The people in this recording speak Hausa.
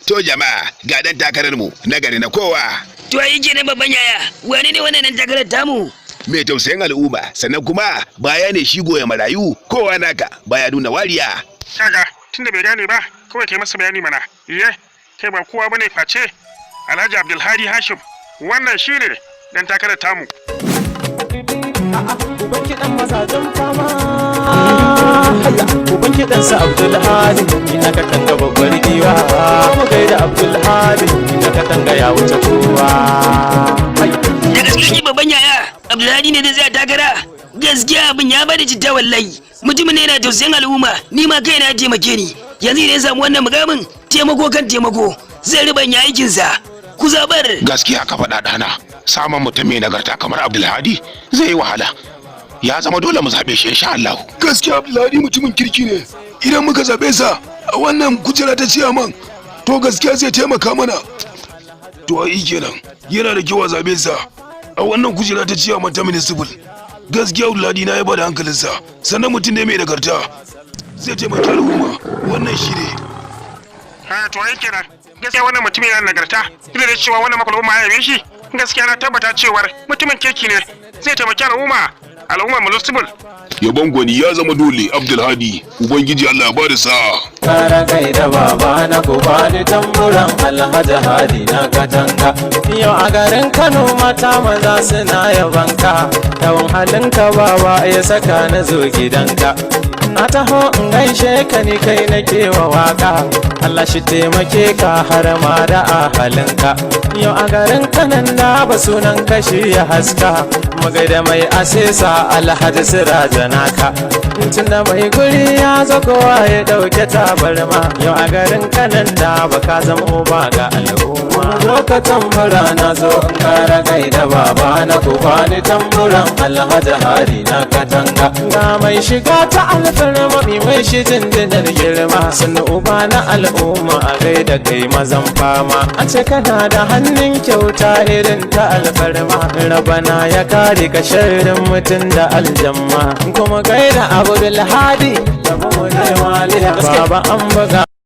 To jama'a, ga dan takarar mu na gari na kowa. To ai kenan, babban yaya, wane ne wannan dan takarar tamu? Mai tausayin al'umma, sannan kuma baya ne shi goya marayu, kowa naka baya nuna wariya. Kaga, tunda bai gane ba, kawai kai masa bayani mana. Iye, kai ba kowa bane face Alhaji Abdulhadi Hashim. Wannan shine dan takarar tamu. Uban kiɗan mazajen fama, hayya, uban kiɗan sa Abdulhadi ina ka tanga, babbar giwa. Mu gaida Abdulhadi ina ka tanga, ya wuce kowa, hayya. Da gaske babban yaya, Abdulhadi ne zai tsaya takara? Gaskiya abin ya bada citta wallahi. Mutumin ne yana tausayin al'umma, ni ma kaina ya taimake ni. Yanzu idan ya samu wannan mukamin, taimako kan taimako, zai ribanya aikinsa. Ku zabar. Gaskiya ka faɗa, ɗana. Samun mutum mai nagarta kamar Abdulhadi zai yi wahala. Ya zama dole mu zaɓe shi, insha Allah. Gaskiya Abdulhadi mutumin kirki ne. Idan muka zaɓe sa a wannan kujera ta ciyaman, to gaskiya zai taimaka mana. To ai kenan, yana da kyau a zaɓe sa a wannan kujera ta ciyaman ta municipal. Gaskiya Abdulhadi na yaba da hankalinsa, sannan mutum ne mai nagarta, zai taimaki al'umma. Wannan shi ne. Ha, to ai kenan. Gaskiya wannan mutumin yana nagarta. Duk da cewa wannan al'umma ya yabe shi, gaskiya na tabbata cewar mutumin kirki ne. Zai taimaki al'umma. Al'umma municipal. Yabon gwani ya zama dole. Abdulhadi, Ubangiji Allah ya bada sa'a. Kara gaida baba na, ku bani tamburan Alhaji Hadi na katanga. Yau a garin Kano mata maza suna yabanka. Yawan halinka baba ya saka na zo gidanka. Na taho in gaishe ka, ni kai nake wa waka. Allah shi taimake ka har ma da ahalinka. Yau a garin Kanan da ba sunan kashi ya haska. Mu gaida mai asesa, Alhaji Siraja naka. Tunda mai guri ya zo, kowa ya dauke tabarma. Yau a garin Kanan da ba ka zama uba ga al'umma. Zo tambura, na zo in kara gaida baba na, ku bani tamburan Alhaji Hadi na katanga. Ga mai shiga ta alfarma, mi mai shi jinjinar girma. Sannu uba na al'umma, a gaida kai mazan fama. An ce kana da hannun kyauta irin ta alfarma. Rabana ya kare ka sharrin mutum da aljamma. Kuma gaida Abdulhadi da mu ne maliya. Baba an buga.